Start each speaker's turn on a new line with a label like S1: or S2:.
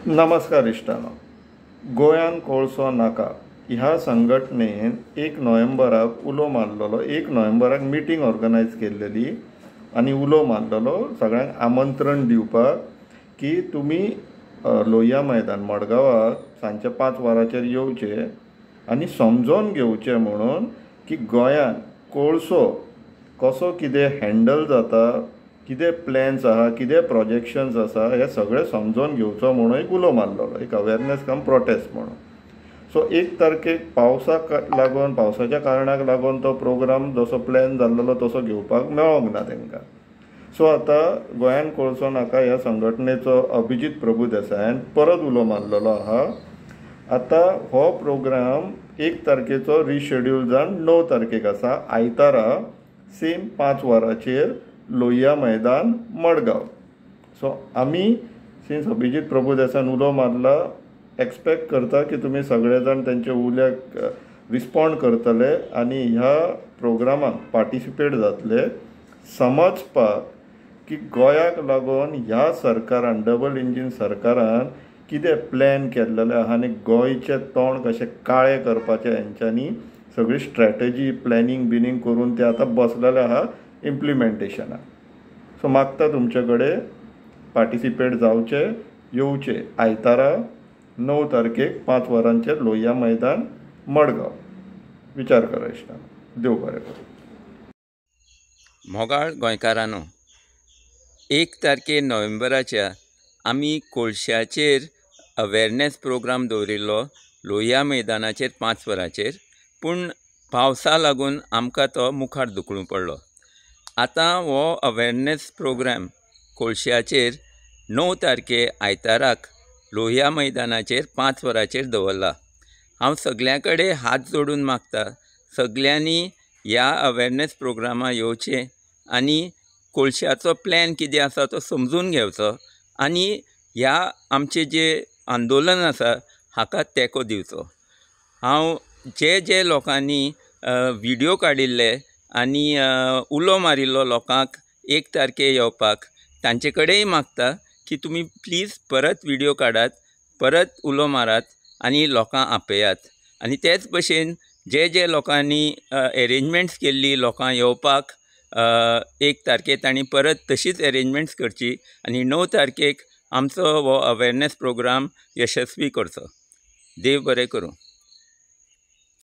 S1: नमस्कार इश्टानो, गोंयान कोळसो नाका ह्या संघटनेन 1 नोव्हेंबराक उलो मारलेलो. 1 नोव्हेंबराक मिटींग ऑर्गनायज केल्लेली आनी उलो मारलेलो सगळ्यांक आमंत्रण दिवपाक की तुमी लोहिया मैदान मडगांवाक सांजचे 5 वरांचेर येवचे आनी समजोन घेवचें म्हणून की गोंयान कोळसो कसो कितें हँडल जाता, कितें प्लॅन्स आहा, कितें प्रोजेक्शन्स आसा, हें सगळें समजोन घेवचो म्हणून एक उलो मारलेलो, एक अवेरनेस कम प्रोटेस्ट म्हणून. सो 1 तारखेक पावसाक लागून, पावसाच्या कारणाक लागून तो प्रोग्राम जसो प्लॅन जाल्लो तसो घेवपाक मेळोंक ना तांकां. सो आतां गोंयान कोळसो नाका ह्या संघटनेचो अभिजीत प्रभुदेसायान परत उलो मारलेलो आहा. आतां हो प्रोग्राम 1 तारखेचो रिशेड्यूल जावन 9 तारखेक आसा, आयतारा सेम 5 वरांचेर लोहिया मैदान मडगांव. सो आमी सिन्स अभिजीत प्रभुदेसायान उलो मारला, एक्सपेक्ट करता की तुमी सगळे जाण तेंच्या उल्याक रिस्पोंड करतले आनी ह्या प्रोग्रामाक पार्टिसिपेट जातले. समजपाक की गोंयाक लागून ह्या सरकारान, डबल इंजीन सरकारान कितें प्लॅन केल्लेलें आहा आनी गोंयचें तोंड कशें काळें करपाचें हेंच्यांनी सगळी स्ट्रॅटजी प्लॅनिंग बिनींग करून ते आतां बसलेले आहा इम्प्लिमेंटेशनाक. सो मागता तुमचे कडेन पार्टिसिपेट जावचे, येवचे आयतारा 9 तारखेक 5 वरांचेर लोहिया मैदान मडगांव. विचार करा इश्टानो, देव बरें करूं.
S2: मोगाळ गोंयकारांनो, 1 तारखे नोव्हेंबराच्या आमी कोळश्याचेर अवेरनेस प्रोग्राम दवरिल्लो लोहिया मैदानाचेर 5 वरांचेर, पूण पावसा लागून आमकां तो मुखार धुकलूंक पडलो. आतां हो अवेरनेस प्रोग्राम कोळश्याचेर 9 तारखे आयताराक लोहिया मैदानाचेर 5 वरांचेर दवरला. हांव सगल्यां कडेन हात जोडून मागता, सगल्यांनी ह्या अवेरनेस प्रोग्रामा येवचें आनी कोळश्याचो प्लॅन कितें आसा तो समजून घेवचो आनी ह्या आमचें जें आंदोलन आसा हाका तेंको दिवचो. हांव जे जे लोकांनी व्हिडियो काडिल्ले आनी उलो मारिल्लो लोकांक 1 तारखे येवपाक, तांचे कडेन मागता की तुमी प्लीज परत व्हिडियो काडात, परत उलो मारात आनी लोकांक आपयात. आनी तेच भशेन जे जे लोकांनी एरेंजमेंट्स केल्ली लोकांक येवपाक 1 तारखे, तांणी परत तशीच एरेंजमेंट्स करची आनी 9 तारखेक आमचो हो अवेरनेस प्रोग्राम यशस्वी करचो. देव बरें करूं.